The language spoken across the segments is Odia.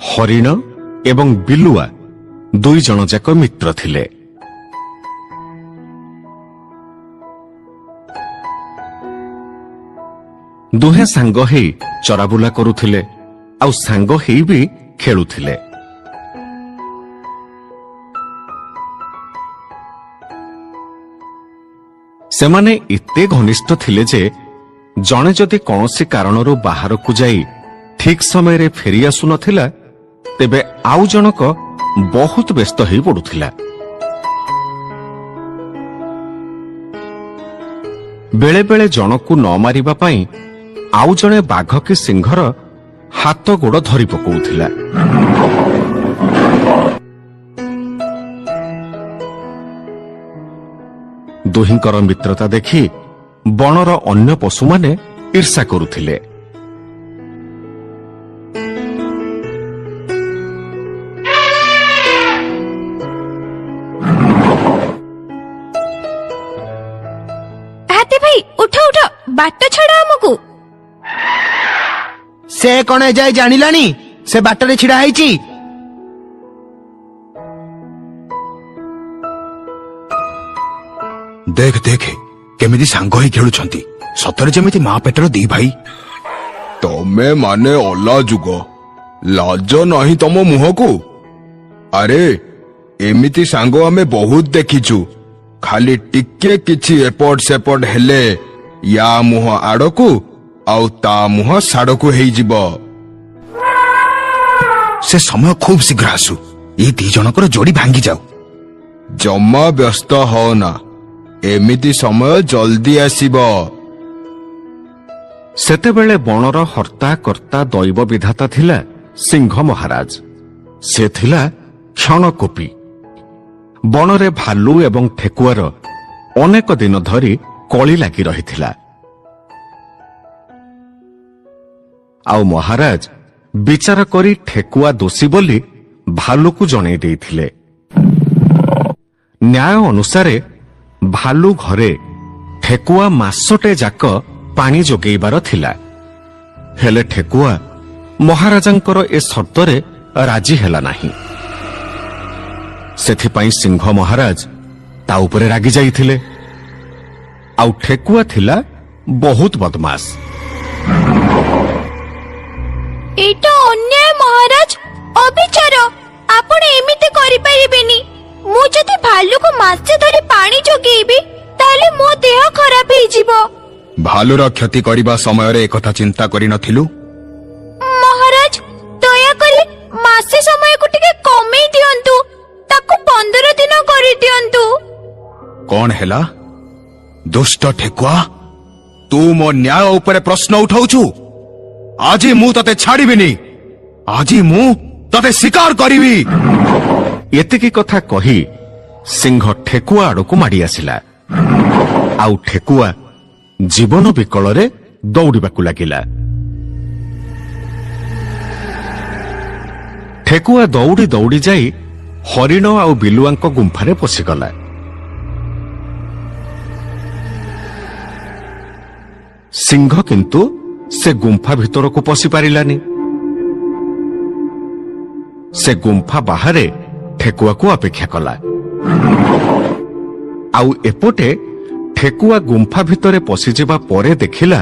ହରିଣ ଏବଂ ବିଲୁଆ ଦୁଇ ଜଣ ଯାକ ମିତ୍ର ଥିଲେ। ଦୁହେଁ ସାଙ୍ଗ ହେଇ ଚରାବୁଲା କରୁଥିଲେ ଆଉ ସାଙ୍ଗ ହେଇ ବି ଖେଳୁଥିଲେ। ସେମାନେ ଏତେ ଘନିଷ୍ଠ ଥିଲେ ଯେ ଜଣେ ଯଦି କୌଣସି କାରଣରୁ ବାହାରକୁ ଯାଇ ଠିକ୍ ସମୟରେ ଫେରି ଆସୁନଥିଲା, ତେବେ ଆଉ ଜଣକ ବହୁତ ବ୍ୟସ୍ତ ହେଇ ପଡୁଥିଲା। ବେଳେ ବେଳେ ଜଣକୁ ନ ମାରିବା ପାଇଁ ଆଉ ଜଣେ ବାଘ କି ସିଂହର ହାତ ଗୋଡ଼ ଧରି ପକଉଥିଲା। ଦୁହିଁଙ୍କର ମିତ୍ରତା ଦେଖି ବଣର ଅନ୍ୟ ପଶୁମାନେ ଈର୍ଷା କରୁଥିଲେ। ହାତୀ ଭାଇ, ଉଠ ଉଠ, ବାଟ ଛାଡ ଆମକୁ। ସେ କଣ ଏଯାଏ ଜାଣିଲାଣି ସେ ବାଟରେ ଛିଡା ହେଇଛି? ଦେଖ ଦେଖ, କେମିତି ସାଙ୍ଗ ହେଇ ଖେଳୁଛନ୍ତି, ସତରେ ଯେମିତି ମା ପେଟର ଦି ଭାଇ। ତମେ ମାନେ ଅଲାଯୁଗ, ଲାଜ ନାହିଁ ତମ ମୁହଁକୁ? ଆରେ ଏମିତି ସାଙ୍ଗ ଆମେ ବହୁତ ଦେଖିଛୁ। ଖାଲି ଟିକେ କିଛି ଏପଟ ସେପଟ ହେଲେ ୟା ମୁହଁ ଆଡକୁ ଆଉ ତା ମୁହଁ ସାଡକୁ ହେଇଯିବ। ସେ ସମୟ ଖୁବ ଶୀଘ୍ର ଆସୁ, ଏ ଦି ଜଣଙ୍କର ଯୋଡି ଭାଙ୍ଗି ଯାଉ। ଜମା ବ୍ୟସ୍ତ ହଅନା, ଏମିତି ସମୟ ଜଲ୍ଦି ଆସିବ। ସେତେବେଳେ ବଣର ହର୍ତ୍ତା କର୍ତ୍ତା ଦୈବ ବିଧାତା ଥିଲା ସିଂହ ମହାରାଜ। ସେ ଥିଲା କ୍ଷଣକୋପୀ। ବଣରେ ଭାଲୁ ଏବଂ ଠେକୁଆର ଅନେକ ଦିନ ଧରି କଳି ଲାଗି ରହିଥିଲା। ଆଉ ମହାରାଜ ବିଚାର କରି ଠେକୁଆ ଦୋଷୀ ବୋଲି ଭାଲୁକୁ ଜଣେଇ ଦେଇଥିଲେ। ନ୍ୟାୟ ଅନୁସାରେ ଭାଲୁ ଘରେ ଠେକୁଆ ମାସଟେ ଯାକ ପାଣି ଯୋଗେଇବାର ଥିଲା। ହେଲେ ଠେକୁଆ ମହାରାଜାଙ୍କର ଏ ସର୍ତ୍ତରେ ରାଜି ହେଲା ନାହିଁ। ସେଥିପାଇଁ ସିଂହ ମହାରାଜ ତା ଉପରେ ରାଗି ଯାଇଥିଲେ। ଆଉ ଠେକୁଆ ଥିଲା ବହୁତ ବଦମାସ। ଏଇଟା ଅନ୍ୟାୟ ମହାରାଜ, ଅବିଚାର। ଆପଣ ଏମିତି କରିପାରିବେନି। ମୁଁ ଯଦି ଭାଲୁକୁ ମାସେ ଧରି ପାଣି ଯୋଗେଇବି, ତାହେଲେ ମୋ ଦେହ ଖରାପ ହେଇଯିବ। ଭାଲୁର କ୍ଷତି କରିବା ସମୟରେ ଏକଥା ଚିନ୍ତା କରିନଥିଲୁ? ମହାରାଜ, ଦୟାକରି ମାସେ ସମୟକୁ ଟିକେ କମେଇ ଦିଅନ୍ତୁ, ତାକୁ 15 ଦିନ କରିଦିଅନ୍ତୁ। କଣ ହେଲା ଦୁଷ୍ଟ ଠେକୁଆ, ତୁ ମୋ ନ୍ୟାୟ ଉପରେ ପ୍ରଶ୍ନ ଉଠାଉଛୁ? ଆଜି ମୁଁ ତତେ ଛାଡିବିନି, ଆଜି ମୁଁ ତତେ ଶିକାର କରିବି। ଏତିକି କଥା କହି ସିଂହ ଠେକୁଆ ଆଡ଼କୁ ମାଡ଼ି ଆସିଲା। ଆଉ ଠେକୁଆ ଜୀବନ ବିକଳରେ ଦୌଡ଼ିବାକୁ ଲାଗିଲା। ଠେକୁଆ ଦୌଡ଼ି ଦୌଡ଼ି ଯାଇ ହରିଣ ଆଉ ବିଲୁଆଙ୍କ ଗୁମ୍ଫାରେ ପଶିଗଲା। ସିଂହ କିନ୍ତୁ ସେ ଗୁମ୍ଫା ଭିତରକୁ ପଶି ପାରିଲାନି। ସେ ଗୁମ୍ଫା ବାହାରେ ଠେକୁଆକୁ ଅପେକ୍ଷା କଲା। ଆଉ ଏପଟେ ଠେକୁଆ ଗୁମ୍ଫା ଭିତରେ ପଶିଯିବା ପରେ ଦେଖିଲା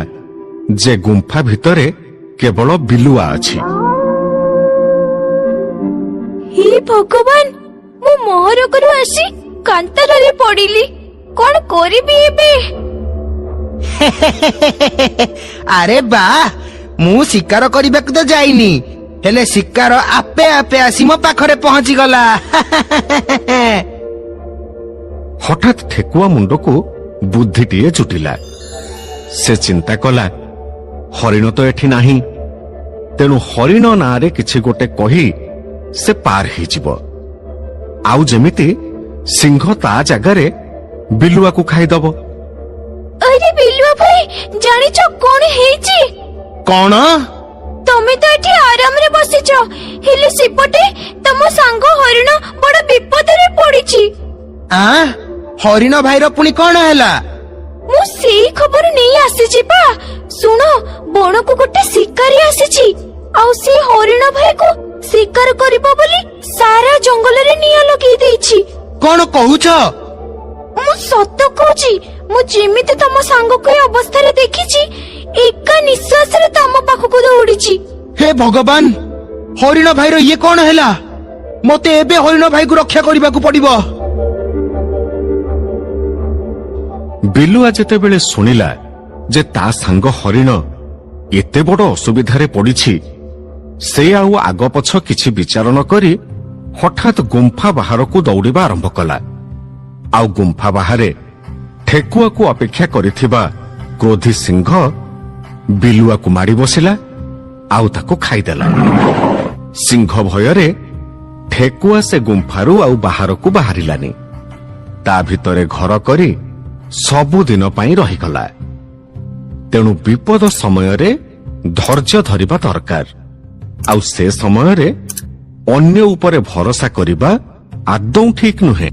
ଯେ ଗୁମ୍ଫା ଭିତରେ କେବଳ ବିଲୁଆ ଅଛି। ହେ ଭଗବାନ, ମୁଁ ମହରକରୁ ଆସି କାନ୍ତରରେ ପଡିଲି। କଣ କରିବି ଏବେ? ଆରେ ବା, ମୁଁ ଶିକାର କରିବାକୁ ତ ଯାଇନି, ହେଲେ ଶିକାର ଆପେ ଆପେ ଆସି ମୋ ପାଖରେ ପହଞ୍ଚିଗଲା। ହଠାତ୍ ଠେକୁଆ ମୁଣ୍ଡକୁ ବୁଦ୍ଧିଟିଏ ଜୁଟିଲା। ସେ ଚିନ୍ତା କଲା, ହରିଣ ତ ଏଠି ନାହିଁ, ତେଣୁ ହରିଣ ନାଁରେ କିଛି ଗୋଟେ କହି ସେ ପାର ହେଇଯିବ, ଆଉ ଯେମିତି ସିଂହ ତା ଜାଗାରେ ବିଲୁଆକୁ ଖାଇଦବ। ଆରେ ବିଲୁଆ ଭାଇ, ଜାଣିଛ କଣ ହେଇଛି? କଣ? ତମେ ତ ଏଠି ଆରାମରେ ବସିଛ, ହେଲେ ସେପଟେ ତମ ସାଙ୍ଗ ହରିଣ ବଡ ବିପଦରେ ପଡିଛି। ଆଁ, ହରିଣ ଭାଇର ପୁଣି କଣ ହେଲା? ମୁଁ ସେଇ ଖବର ନେଇ ଆସିଛି ପା। ଶୁଣ, ବଣକୁ ଗୋଟେ ଶିକାରୀ ଆସିଛି, ଆଉ ସେ ହରିଣ ଭାଇକୁ ଶିକାର କରିବ ବୋଲି ସାରା ଜଙ୍ଗଲରେ ନିଆଁ ଲଗେଇ ଦେଇଛି। କଣ କହୁଛ? ମୁଁ ସତ କହୁଛି। ମୁଁ ଯେମିତି ତମ ସାଙ୍ଗକୁ ଏ ଅବସ୍ଥାରେ ଦେଖିଛି, ଏକା ନିଶ୍ୱାସରେ ତମ ପାଖକୁ ଦୌଡ଼ିଛି। ହେ ଭଗବାନ, ହରିଣ ଭାଇର ଇଏ କଣ ହେଲା? ମତେ ଏବେ ହରିଣ ଭାଇକୁ ରକ୍ଷା କରିବାକୁ ପଡିବ। ବିଲୁଆ ଯେତେବେଳେ ଶୁଣିଲା ଯେ ତା ସାଙ୍ଗ ହରିଣ ଏତେ ବଡ ଅସୁବିଧାରେ ପଡ଼ିଛି, ସେ ଆଉ ଆଗପଛ କିଛି ବିଚାର ନ କରି ହଠାତ୍ ଗୁମ୍ଫା ବାହାରକୁ ଦୌଡ଼ିବା ଆରମ୍ଭ କଲା। ଆଉ ଗୁମ୍ଫା ବାହାରେ ଠେକୁଆକୁ ଅପେକ୍ଷା କରିଥିବା କ୍ରୋଧୀ ସିଂହ ବିଲୁଆକୁ ମାଡ଼ି ବସିଲା ଆଉ ତାକୁ ଖାଇଦେଲା। ସିଂହ ଭୟରେ ଠେକୁଆ ସେ ଗୁମ୍ଫାରୁ ଆଉ ବାହାରକୁ ବାହାରିଲାନି। ତା ଭିତରେ ଘର କରି ସବୁଦିନ ପାଇଁ ରହିଗଲା। ତେଣୁ ବିପଦ ସମୟରେ ଧୈର୍ଯ୍ୟ ଧରିବା ଦରକାର, ଆଉ ସେ ସମୟରେ ଅନ୍ୟ ଉପରେ ଭରସା କରିବା ଆଦୌ ଠିକ୍ ନୁହେଁ।